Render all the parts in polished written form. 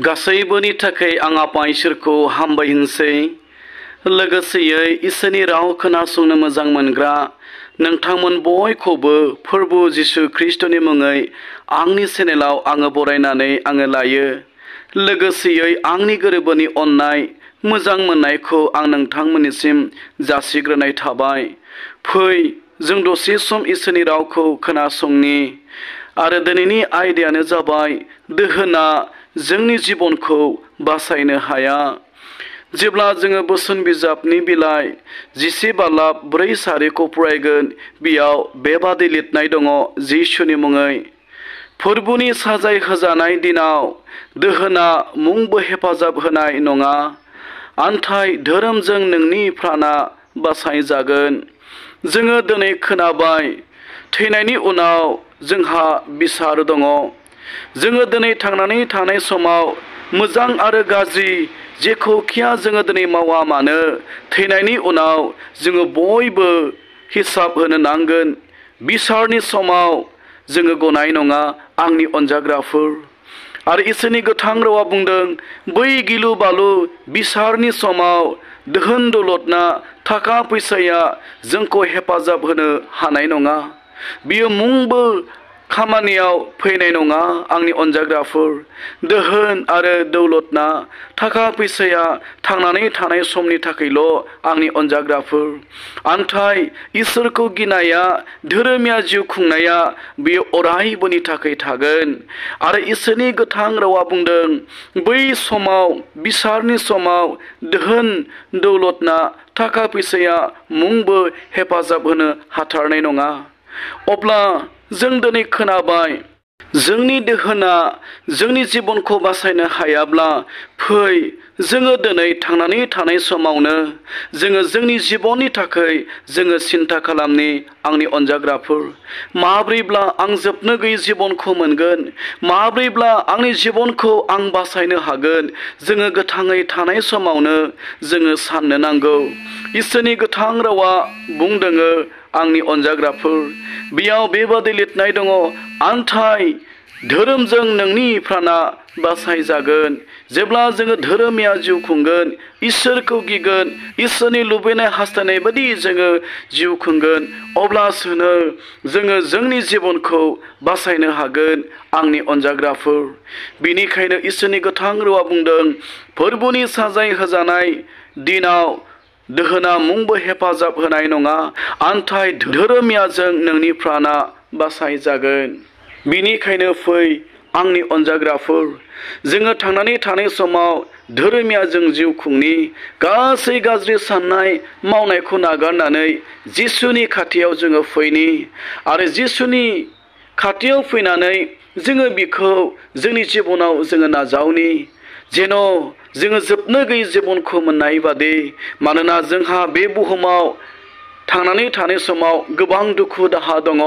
गासैबोनि थाखाय आं आफा इसोरखौ हामबाय होनसै। लोगोसेयै इसोरनि राव खोनासंनो मोजां मोनग्रा नोंथांमोन बयखौबो फोरबु जिसु ख्रिस्ट'नि मुङै आंनि चेनेलाव आङो बरायनानै आङो लायो। लोगोसेयै आंनि गोरबोनि अननाय मोजां मोननायखौ आं नोंथांमोननिसिम जासिग्रोनाय थाबाय। फै जों दसे सम इसोरनि रावखौ खोनासंनि आरो दिनैनि आयदायानो जाबाय दोहोना जोंनि जिबनखौ बासायनो हाया। जेब्ला जोङो बोसोन बिजाबनि बिलाइ 11:4 फरायगोन बेयाव बेबादि लिरनाय दङ जिसुनि मुङै, फोरबुनि साजाय होजानाय दिनाव दोहोना मुंबो हेफाजाब होनाय नङा, आन्थाय धोरोमजों नोंनि प्राणा बासायजागोन। जोङो दिनै खोनाबाय थैनायनि उनाव जोंहा बिसार दङ। जोङो दिनै थांनानै थानाय समाव मोजां आरो गाज्रि जेखौखिया जोङो दिनै मावा मानो थैनायनि उनाव जोङो बयबो हिसाब होनो नांगोन। बिसारनि समाव जोङो गनाय नङा आंनि अनजाग्राफोर। आरो इसोरनि गोथां रावा बुंदों बै गिलु बालु बिसारनि समाव दोहोन दौलतना थाखा फैसाया जोंखौ हेफाजाब होनो हानाय नङा। बियो मुंबो खामानियाव फैनाय नङा आंनि अनजाग्राफोर। दोहोन आरो दौलतना थाखा फैसाया थांनानै थानाय समनि थाखायल' आंनि अनजाग्राफोर। आन्थाय इसोरखौ गिनाया धोरोमिया जिउ खुंनाया बेयो अरायबोनि थाखाय थागोन। आरो इसोरनि गोथां रावा बुंदों बै समाव बिसारनि समाव दोहोन दौलतना थाखा फैसाया मुंबो हेफाजाब होनो हाथारनाय नङा। अब्ला जों दिनै खोनाबाय जोंनि दोहोना जोंनि जिबनखौ बासायनो हायाब्ला फै जोङो दिनै थांनानै थानाय समावनो जोङो जोंनि जिबननि थाखाय जोङो सिन्था खालामनि आंनि अनजाग्राफोर। माब्रैब्ला आं जोबनो गैयै जिबनखौ मोनगोन, माब्रैब्ला आंनि जिबनखौ आं बासायनो हागोन। जोङो गोथाङै थानाय समावनो जोङो साननो नांगौ। इसोरनि गोथां रावा बुंदोङो आंनि अनजाग्राफोर, बेयाव बेबादि लिरनाय दङ आन्थाय धोरोमजों नोंनि प्राणा बासायजागोन। जेब्ला जोङो धोरोमिया जिउ खुंगोन, इसोरखौ गिगोन, इसोरनि लुबैनाय हास्थायनाय बायदि जोङो जिउ खुंगोन, अब्लासोनो जोङो जोंनि जिबनखौ बासायनो हागोन आंनि अनजाग्राफोर। बिनिखायनो इसोरनि गोथां रावा बुंदों फोरबुनि साजाय होजानाय दिनाव दोहोना मुंबो हेफाजाब होनाय नङा, आन्थाय धोरोमियाजों नोंनि प्राणा बासायजागोन। बिनिखायनो फै आंनि अनजाग्राफोर, जोङो थांनानै थानाय समाव धोरोमियाजों जिउ खुंनि, गासै गाज्रि साननाय मावनायखौ नागारनानै जिसुनि खाथियाव जोङो फैनि आरो जिसुनि खाथियाव फैनानै जोङो बिखौ जोंनि जिबनाव जोङो नाजावनि, जेन' जोङो जोबनो गैयै जिबनखौ मोननाय बादि। मानोना जोंहा बे बुहुमाव थांनानै थानाय समाव गोबां दुखु दाहा दङ।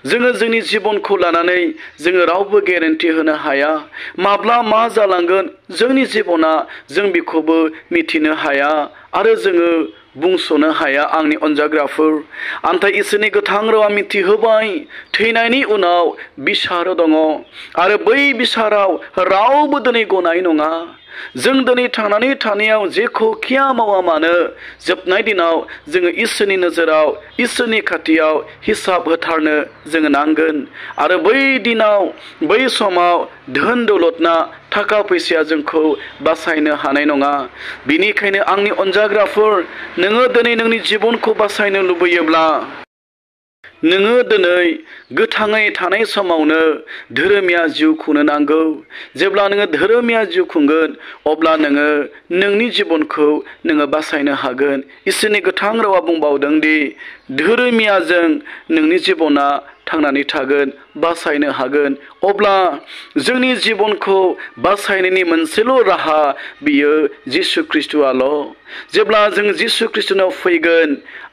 जोङो जोंनि जिबनखौ लानानै जोङो रावबो गेरेन्टि होनो हाया। माब्ला मा जालांगोन जोंनि जिबना जों बेखौबो मिथिनो हाया आरो जोङो बुंस'नो हाया आंनि अनजाग्राफोर। आन्थाय इसोरनि गोथां रावा मिथिहोबाय थैनायनि उनाव बिसार दङ आरो बै बिसाराव रावबो दिनै गनाय नङा। जों दिनै थांनानै थानायाव जेखौखिया मावा मानो जोबनाय दिनाव जोङो इसोरनि नोजोराव इसोरनि खाथियाव हिसाब होथारनो जोङो नांगोन। आरो बै दिनाव बै समाव धोन दौलतना थाखा फैसाया जोंखौ बासायनो हानाय नङा। बिनिखायनो आंनि अनजाग्राफोर, नोङो दिनै नोंनि जिबनखौ बासायनो लुबैयोब्ला नोङो दिनै गोथाङै थानाय समावनो धोरोमिया जिउ खुंनो नांगौ। जेब्ला नोङो धोरोमिया जिउ खुंगोन अब्ला नोङो नोंनि जिबनखौ नोङो बासायनो हागोन। इसोरनि गोथां रावा बुंबावदों दि धोरोमियाजों नोंनि जिबना थांनानै थागोन, बासायनो हागोन। अब्ला जोंनि जिबनखौ बासायनायनि मोनसेल' राहा बियो जिसु ख्रिस्ट'आल'। जेब्ला जों जिसु ख्रिस्ट'नाव फैगोन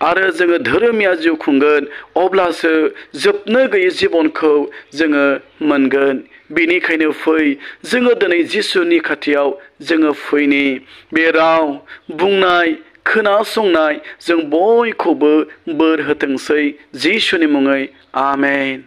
आरो जोङो धोरोमिया जिउ खुंगोन अब्लासो जोबनो गैयै जिबनखौ जोङो मोनगोन। बिनिखायनो फै जोङो दिनै जिसुनि खाथियाव जोङो फैनि। बे राव बुंनाय खोनासंनाय जों बयखौबो बोर होथोंसै जिसुनि मुङै आमेन।